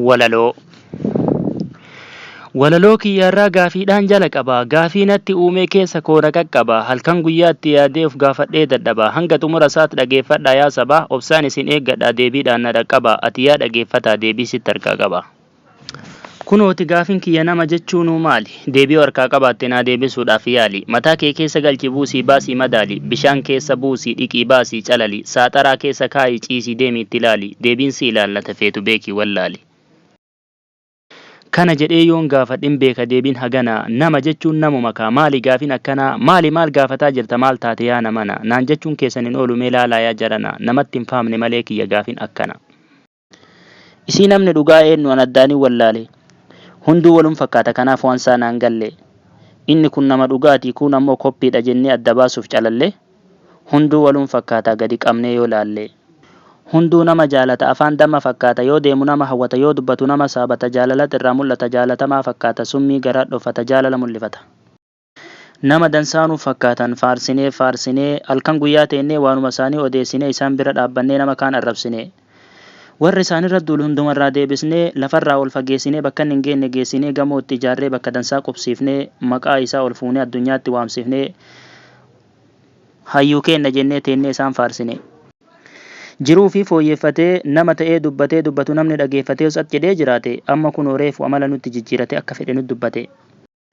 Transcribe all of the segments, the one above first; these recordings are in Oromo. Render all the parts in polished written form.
Walaloo. Walaloo kiyya irraa gaafiidhaan jala qaba. Gaafii natti uumee keessa koo na qaqqaba. Halkan guyyaa itti yaadee of gaafadhee dadhaba. Hanga xumura isaatti dhageeffadhaa yaa sabaa. Obsaan isin eeggadhaa deebiidhaan na dhaqqaba. Ati yaa dhageeffataa deebii sitti harkaa qaba. Kunooti gaafin kiyya nama jechuunuu maali? Deebii harkaa qabaatte naa deebisuudhaaf yaali. Mataa kee keessa galchi buusii baasii madaali. Bishaan keessa buusii dhiqii baasii calali. Saaxaraa keessa kaayii ciisii deemi itti ilaali. Deebiin si ilaallata feetu beekii wallaali. Kana jedhee yoon gaafadhin beeka deebiin hagana. Nama jechuun namuma kaa maali gaafin akkanaa? Maali maal gaafataa jirta maal taate yaa namana? Naan jechuun keessan hin oolu mee laalaa yaa jarana. Namatti hin faamne malee kiyya gaafin akkana. Isii namni dhugaa eennu an addaanin wallaale. Hunduu walum fakkaata kanaaf waan saa naan galle. Inni kun nama dhugaatii kuun ammoo koppiidha jennee adda baasuuf calalle? Hunduu walum fakkaata gadi qabnee yoo laalle. Hunduu nama jaalata afaan damma fakkaata yoo deemu nama hawwata yoo dubbatu nama saabata jaalalat irraa mul'ata jaalatamaa fakkaata summii garaa dhoffata jaalala mul'ifata. Nama dansaa nuuf fakkaatan faarsinee faarsinee halkan guyyaa teennee waanuma isaanii odeessinee isaan bira dhaabbannee nama kaan arrabsinee. Warra isaanirra duulu hundumarraa deebisnee lafarraa ol fageessinee bakka inni hin geenne geessinee gamoo itti ijaarree bakka dansaa qubsiifnee maqaa isaa ol fuunee addunyaatti waamsifnee hayyuu keenna jennee teennee isaan faarsine. Jiruu ufii fooyyeffatee nama ta'ee dubbatee dubbatu namni dhageeffatee tsat jedhee jiraate amma kunoo reefu amala nutti jijjiiratee akka fedhe nutti dubbate.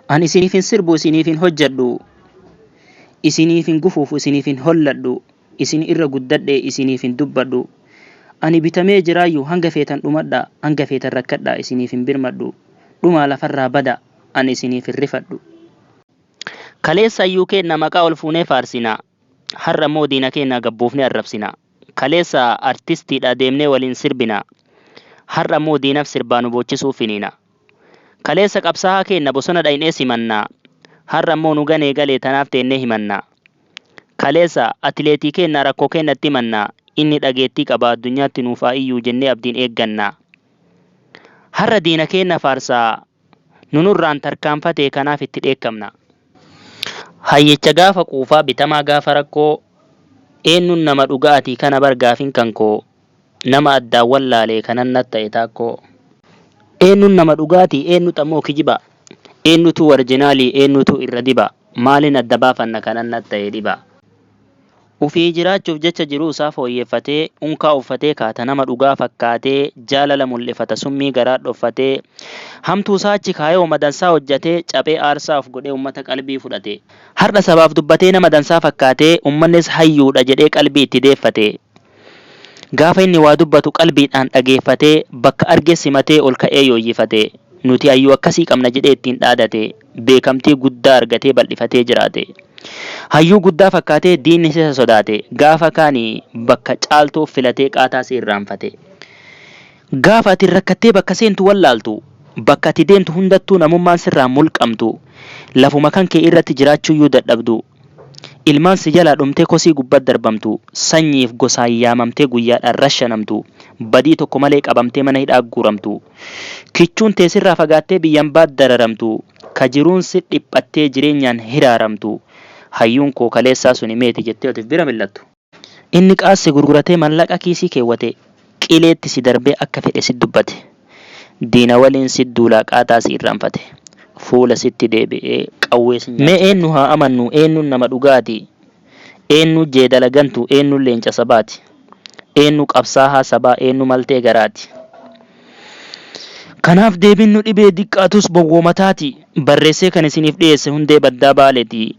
An isiniif hin sirbu isiniif hin hojjadhu Isiniif hin gufuufu isiniif hin holladhu Isin irra guddadhee isiniif hin dubbadhu Ani bitamee jiraayyu hanga feetan dhumadhaa Hanga feetan rakkadhaa isiniif hin birmadhu Dhumaa lafarraa bada an isiniif hin rifadhu. Kaleessa hayyuu keenna maqaa ol fuunee faarsina Har'a immoo diina keenna gad buufnee arrabsina Kaleessa artistiidha deemnee waliin sirbina Har'a immoo diinaf sirbaa nu boochisuuf finiina. Kaleessa qabsaahaa keenna bosona dhaynee simanna. Har'a immoo nu ganee galee tanaaf teennee himanna. Kaleessa atileetii keenna rakkoo keenna itti himanna. Inni dhageettii qaba addunyaatti nuuf haa iyyuu jennee abdiin eegganna. Har'a diina keenna faarsaa nu nurraan tarkaanfatee kanaaf itti dheekkamna. Hayyicha gaafa quufaa bitamaa gaafa rakkoo eenyuun nama dhugaatii kana bar gaafin kan koo. Nama addaan wallaalee kanan nat ta'e taakkoo. Eenyuun nama dhugaatii eenyutu ammoo kijiba? Eenyutu warjinaalii eenyutu irra diba? Maalin adda baafanna kanan nat ta'e dhiba? Ufii jiraachuuf jecha jiruu isaa fooyyeffatee unkaa uffatee kaata nama dhugaa fakkaatee jaalala mul'ifata summii garaa dhoffatee hamtuu isaa achi kaayee woma dansaa hojjatee caphee aarsaa of godhee ummata qalbii fudhate. Har'a sabaaf dubbatee nama dansaa fakkaatee ummannis hayyuudha jedhee qalbii itti deeffate. Gaafa inni waa dubbatu qalbiidhaan dhageeffatee, bakka arges simatee ol ka'ee yooyyifate. Nuti hayyuu akkasii qabna jedhee ittiin dhaadate. Beekamtii guddaa argatee bal'ifatee jiraate. Hayyuu guddaa fakkaatee diinnis isa sodaate. Gaafa kaani bakka caaltuuf filatee qaataa si irraanfate. Gaafa ati rakkattee bakka seentu wallaaltu, bakka ati deemtu hundattuu namummaan sirraa mulqamtu, lafuma kan kee irratti jiraachuuyyuu dadhabdu, Ilmaan si jalaa dhumtee kosii gubbat darbamtu, sanyiif gosaan yaamamtee guyyaadhaan rashanamtu, badii tokko malee qabamtee mana hidhaa guuramtu, kichuun tee sirraa fagaattee biyya ambaat dararamtu, ka jiruun si dhiphattee jireenyaan hiraaramtu, hayyuun koo kaleessaa suni meeti jettee ati of bira mil'attu. Inni qaas si gurguratee mallaqa kiisii keewwate, qileetti si darbee akka fedhe sit dubbate. Diina waliin sit duulaa qaataa si irraanfate. Fuula sitti deebi'ee qawwee si Mee eennu haa amannu eennuun nama dhugaati? Eennu jeedala gantu eennuun leenca sabaati? Eennu qabsaahaa sabaa eennu maltee garaati? Kanaaf deebiin nu dhibee diqqaatus bowwoo mataati. Barreessee kan isiniif dhiyeesse Hundee Baddaa Baaleeti.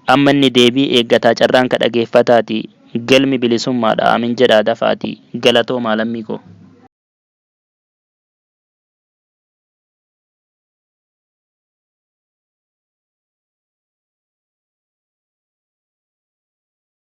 Amma inni deebii eeggataa carraan ka dhageeffataati. Galmi bilisummaadha aamin jedhaa dafaati. Galatoomaa lammii koo.